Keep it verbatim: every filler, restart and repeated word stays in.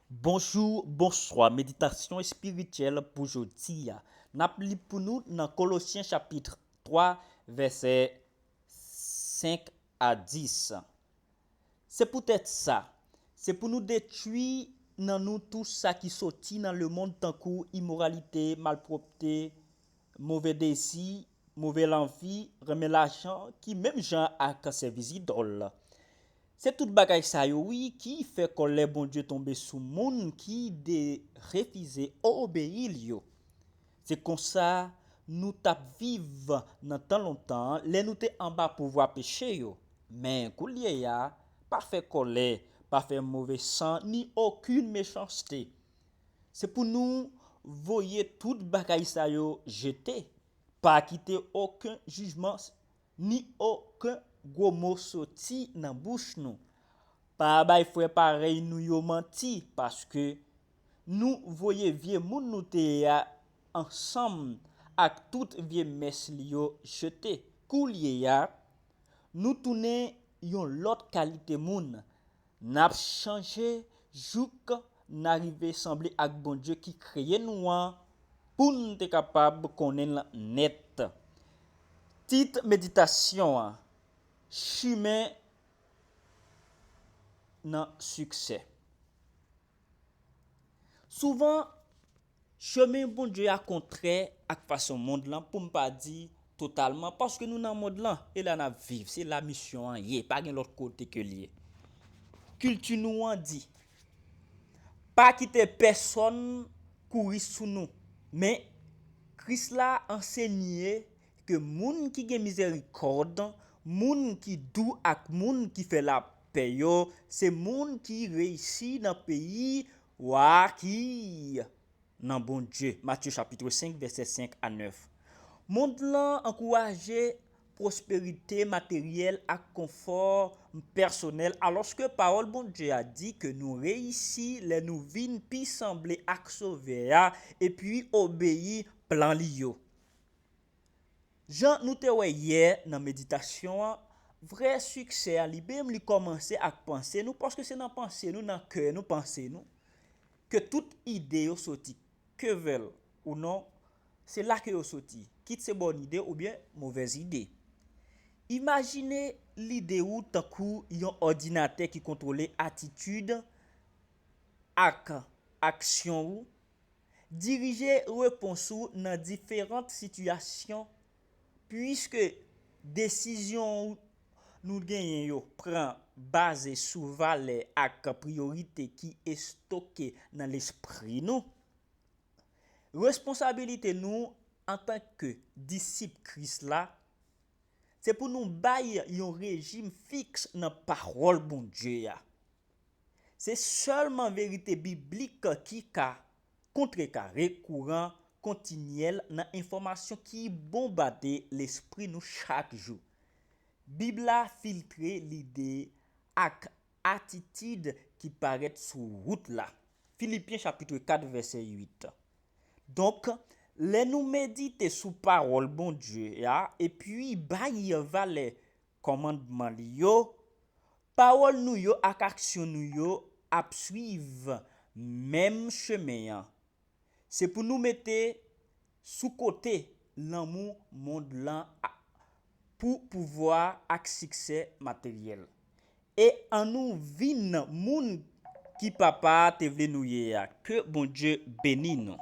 Bonjou, bonswa. Meditasyon espirityèl pou jodi a. N ap li pou nou nan Kolosyen chapit twa, vèsè senk a dis. Se poutèt sa, se pou nou detwi nan nou tou sa ki soti nan lemonn, tankou imoralite, malpwòpte, move dezi, move lanvi, renmen lajan, ki menm jan ak sèvis idòl. Se tout bagay sa yo, wi, ki fè kòlè Bondye tonbe sou moun ki de refize obeyi l yo. Se konsa nou t ap viv nan tan lontan an, lè nou te anba pouvwa peche yo. Men koulye a, pa fè kòlè, pa fè move san, ni okenn mechanste. Se pou nou voye tout bagay sa yo jete. Pa kite okenn jijman ni okenn gwo mo soti nan bouch nou. Pa bay frè parèy nou yo manti, paske nou voye vye moun nou te ye a ansanm ak tout vye mès li yo jete. Koulye a, nou tounen yon lòt kalite moun. N ap chanje jouk n a rive sanble ak Bondye ki kreye nou an, pou n te kapab konnen l nèt. Tit meditasyon an, Chimen nan siksè. Souvan, chemen Bondye a kontrè ak fason mond lan, pou m pa di totalman, paske nou nan mond lan, e la n ap viv, se la misyon an ye, pa gen lòt kote ke l ye. Kilti nou an di, pa kite pèsonn kouri sou nou, men Kris la ansenye ke moun ki gen mizerikòd, moun ki dou ak moun ki fè lapè yo, se moun ki reyisi nan peyi wa ki nan Bondye. Matye chapit senk, vèsè senk a nèf. Mond lan ankouraje pwosperite materyèl ak konfò pèsonèl, alòske pawòl Bondye a di ke nou reyisi lè nou vin pi sanble ak Sovè a epi obeyi plan li yo. Jan nou te wè yè nan meditasyon an, vrè siksè a li menm li kòmanse ak panse nou, paske se nan panse nou, nan kè nou, panse nou, ke tout ide yo soti. Ke vèl ou non, se la ke yo soti, kit se bòn ide oubyen movèz ide. Imajine lide ou tankou yon òdinatè ki kontwole atitid ak aksyon ou, dirije repons ou nan diferan sitiyasyon, piske desizyon nou genyen yo pran baze sou valè ak priyorite ki estoke nan lespri nou. Responsabilite nou antanke disip Kris la, se pou nou bay yon rejim fiks nan pawòl Bondye a. Se sèlman verite biblik ki ka kontrekare kouran kontinyèl nan enfòmasyon ki bonbade lespri nou chak jou. Bib la filtre lide ak atitid ki parèt sou wout la. Filipyen chapit kat vèsè uit. Donk, lè nou medite sou pawòl Bondye a epi bay valè kòmandman li yo, pawòl nou yo ak aksyon nou yo ap swiv menm chemen an. Se pou nou mete sou kote lanmou mond lan a- pou pouvwa ak siksè materyèl. E annou vin moun ki Papa a te vle nou ye a. Ke Bondye beni nou.